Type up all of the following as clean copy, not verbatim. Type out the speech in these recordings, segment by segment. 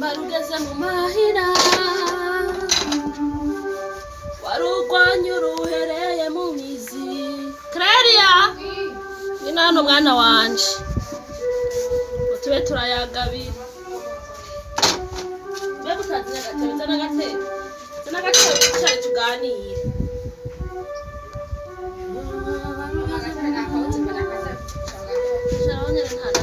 Rugamba rugeze mu mahina, warugwanye uruhereye mu mizi. Claria, ngwino hano mwana wanje, ngo tube turayagabira. Mbega utazi agatebe? Zana agatebe, zana agatebe twicare tuganire. Sharon nyene nta na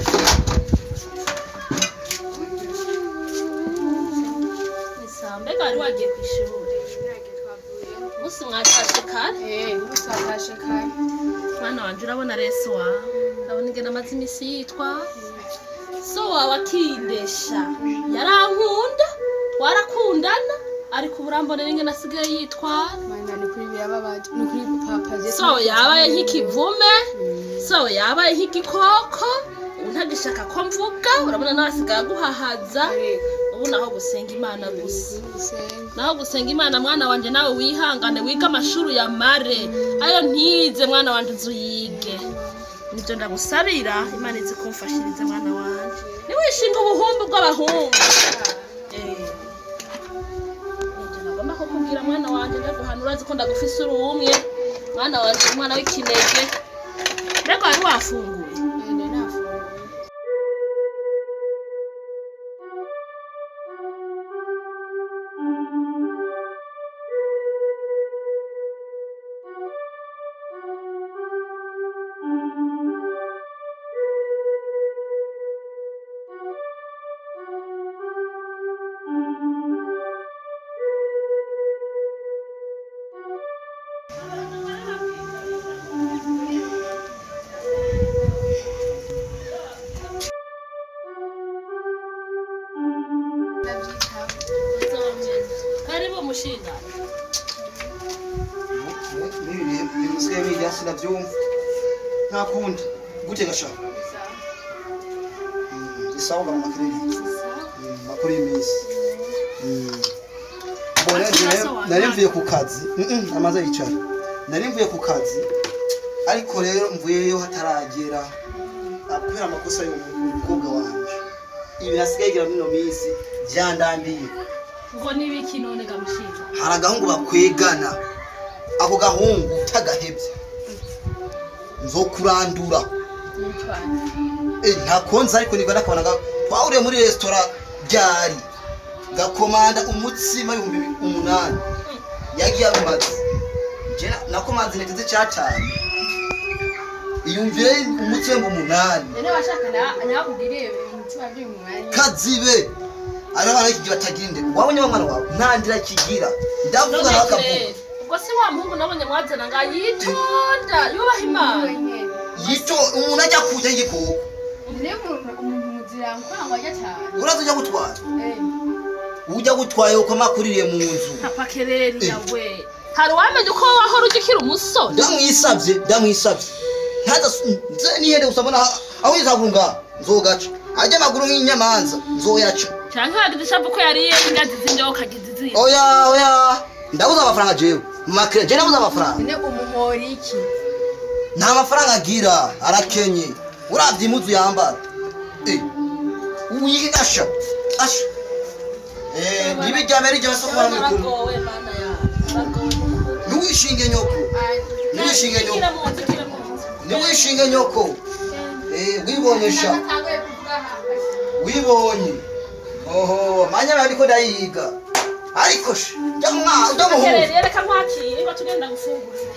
ni sawa. Mbega wari wagiye kw'ishuri? Umunsi mwatashe kare? Mwana wanje, urabona resi wawe, urabona ingene amaze imisi yitwa so wawe akindesha. Yarankunda, twarakundana, ariko ubu urambonera ingene asigaye yitwara. So yabaye nk'ikivume, so yabaye nk'igikoko. Ubu ntagishaka ko mvuga. Urabona nawe asigaye aguhahaza. Ubu naho gusenga Imana gusa, naho gusenga Imana. Mwana wanje, nawe wihangane, wige amashuri ya mare ayo ntize. Mwana wanje, uzuyige, nibyo ndagusabira. Imana izi kumfashiriza. Mwana wanje, niwishinga ubuhumbu bw'abahungu. Nibyo nagomba kukubwira, mwana wanje. Ndaguhanura, urazi ko ndagufise uri umwe, mwana wanje, umwana w'ikinege. Mbega wari wafunguye? Karibu mushinga. Musigaye biga sinavyumva, nta kundi gute gashaka isawa ngana makireri makuru y'iminsi. Mbona nari mvuye ku kazi, amaze yicara. Nari mvuye ku kazi, ariko rero mvuyeyo hataragera. Kubera amakosa y'umukobwa wanje, ibintu asigaye yigira muri ino minsi vyandambiye. Ngo nibiki none ga mushinga? Hari agahungu bakwegana. Ako gahungu utagahebye nzokurandura. Ntakonze, ariko nibwo nakabona twahuriye muri resitora ryari, gakomanda umutsima 8000 yagiye arumaze. Je nakomanze intete z'icatanu, iyumvire umutsima 8000. Kazibe ari abana b'iki gihe batagira inde. Wabonye wa mwana wawe nta ndira kigira, ndavuga nawe akavuga. Ubwo si wa muhungu nabonye mwazana ngo yitonda, yubaha Imana? Yito umuntu ajya kuja y'igikoko, uraza ujya gutwara, ujya gutwaye uko makuririye mu nzu. Papa Kereri yawe, hari uwamenya uko wahora ujya ukiri umusore? Ndamwisabye, ndamwisabye, ntaza nze nihende gusa. Mbona aho yizagunga nzogaca ajya amaguru nk'inyamanza, nzoyaca. Canke wagize ishavu ko yariye ingazi z'indoka, kagize izindi? Oya, oya, ndabuze amafaranga jewe makire, je ndabuze amafaranga. Nta mafaranga agira, arakenye. Uravye impuzu yambara, uyi asha asha, ntibiryame rijya basoko baramuri kumwe. Naragowe, Mana yawe, naragowe. Ntiwishinge nyoko, ntiwishinge nyoko. Kira mu nzu, kira mu nzu. Ntiwishinge nyoko. Wibonye sha, wibonye. Oho manya ariko ndayiga, ariko sha ujya mwa ujya muhungu. Kereri, reka nkwakire ngo tugenda gufungurira.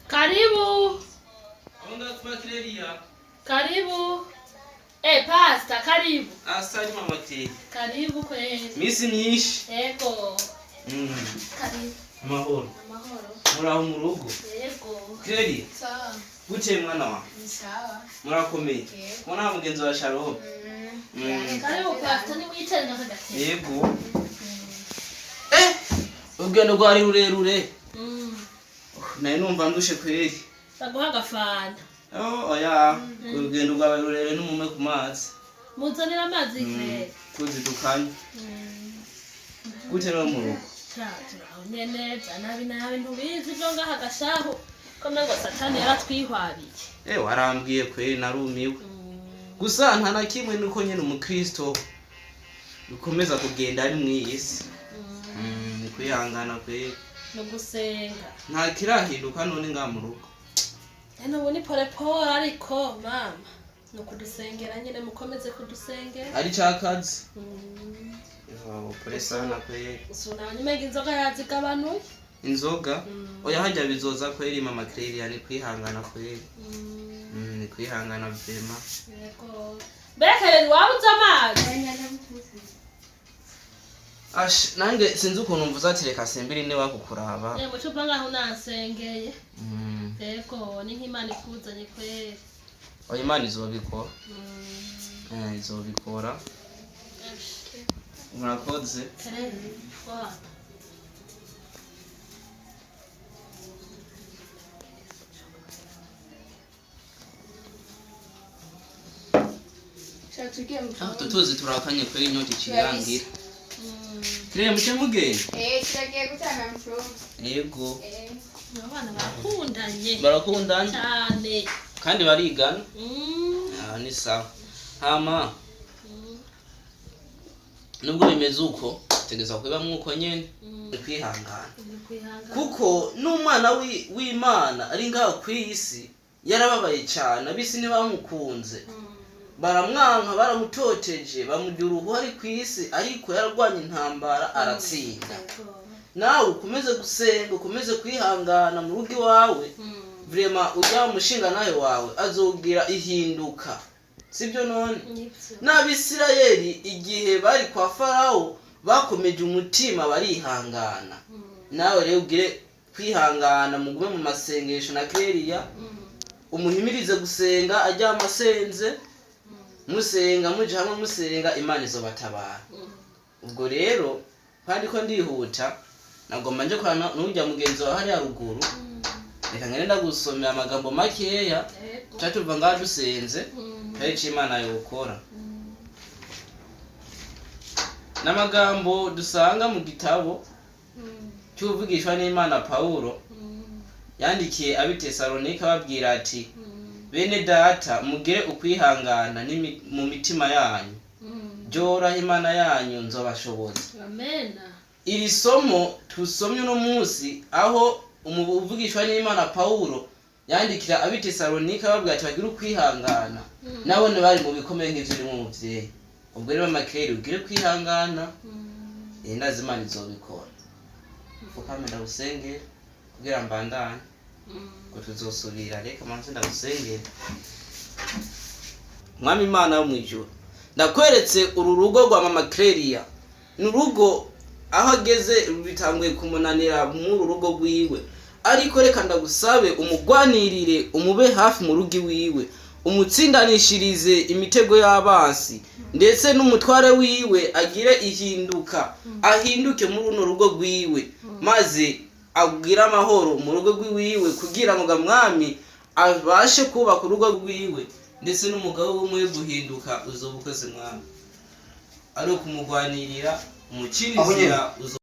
Karibu. Karibu. Pasta, karibu. Asante mama Teri. Karibu kweli. Iminsi myinshi. Yego. Karibu. Amahoro. Amahoro. Muraho mu rugo? Yego. Kireri, Sawa. bukeye mwana wawe. Ni sawa. Murakomeye? Yego. Mbona mugenzi wa Shalom. Karibu pastor, niwicare ngaho gatebe. Yego, urugendo rwari rurerure. Nari numva ndushe kweri. Baguha agafanta. Oh, oya, urugendo rwawe rurerure, n'umume ku mazi. Muzanira amazi kweri. Tuzi dukanye gute no mu rugo? Sha, turaho nyene bya nabi nabi, ntubizi ibyo ngaha gashahu ko mengo satani yaratwihwariye. Warambwiye kweri, narumiwe. Gusa nta na kimwe, nuko nyene umukristo bikomeza kugenda ari mw'iyi si. Ni kwihangana kweri. No gusenga. Nta kirahinduka none ngaha mu rugo? Ene ubu ni porepore, ariko mama ni ukudusengera nyine, mukomeze kudusengera. Ari cakazi. Pole sana kweri. Usuna nyuma inzoga yazigabanuye. Inzoga? Oya, harya bizoza kweri, mama Clelia, ni kwihangana kweri. Ni kwihangana vraiment. Yego, mbega wabuze amazi? Ash, nange sinzi ukuntu mvuze ati reka simbiri niba kukuraba. Yego, cupa ngaho nansengeye. Yego, ni nk'Imana ikuzanye kweri. Oya, Imana izobikora. Izobikora. Murakoze. Kare, wa. Sha, tugiye mu Aho tutuzi turakanye kweri, inyota icirangira. Kirere muce mugenda. Turagiye gutanga mu cyumba. Yego. Abana barakundanye. Barakundana. Cyane. Kandi barigana. Ah, ni sawa. Hama nubwo bimeze uko, tegeza kubibamwo uko nyene. Ni kwihangana. Ni kwihangana. Kuko n'umwana w'Imana ari ngaho ku iyi si yarababaye cyane, ab'isi ntibamukunze, baramwanka, baramutoteje, bamurya uruhu ari ku isi, ariko yararwanye intambara aratsinda. Yego. Nawe ukomeze gusenga, ukomeze kwihangana mu rugo iwawe. Vraiment ujya mushinga nawe wawe azogira ihinduka, sibyo none? Nibyo. N'Abisirayeli igihe bari kwa Farawo bakomeje umutima barihangana. Nawe rero ugire kwihangana, mugume mu masengesho na Keleriya. Umuhimirize gusenga, aryama asenze, musenga muje hamwe musenga, Imana izobatabara. Ubwo rero kandi ko ndihuta, nagomba nje kwa n'urya mugenzi wawe hariya ruguru. Reka ngende ndagusomera amagambo makeya. Yego. Tuca tuva ngaha dusenze, turabe ico Imana yokora. N'amagambo dusanga mu gitabo cy'uvugishwa n'Imana Pawulo yandikiye ab'i Tesalonika, ababwira ati: "Bene data, mugire ukwihangana mu mitima yanyu, byoraho Imana yanyu nzobashoboza." Amena. Iri somo tusomye uno munsi, aho umuvugishwa n'Imana Pawulo yandikira ab'i Tesalonika babwira ati bagire ukwihangana, nabone bari mu bikomeye nk'ivyo urimo umuvyeyi. Ubwo rero mamakeri, ugire kwihangana. Ndazi Imana izobikora. Fukame ndagusengera kugira mbandanye, ngo tuzosubira. Reka manze ndagusengera. Mwami Imana yo mw'ijuru, ndakweretse uru rugo rwa mama Clelia. Ni urugo aho ageze bitanguye kumunanira muri uru rugo rwiwe, ariko reka ndagusabe umugwanirire, umube hafi mu rugo iwiwe, umutsindanishirize imitego y'abansi, ndetse n'umutware wiwe agire ihinduka, ahinduke muri runo rugo rwiwe, maze agire amahoro mu rugo rwiwiwe, kugira ngo mwami abashe kubaka urugo rwiwe, ndetse n'umugabo w'umwe guhinduka. Uzoba ukoze, mwami, ari ukumugwanirira umukinizira uzo.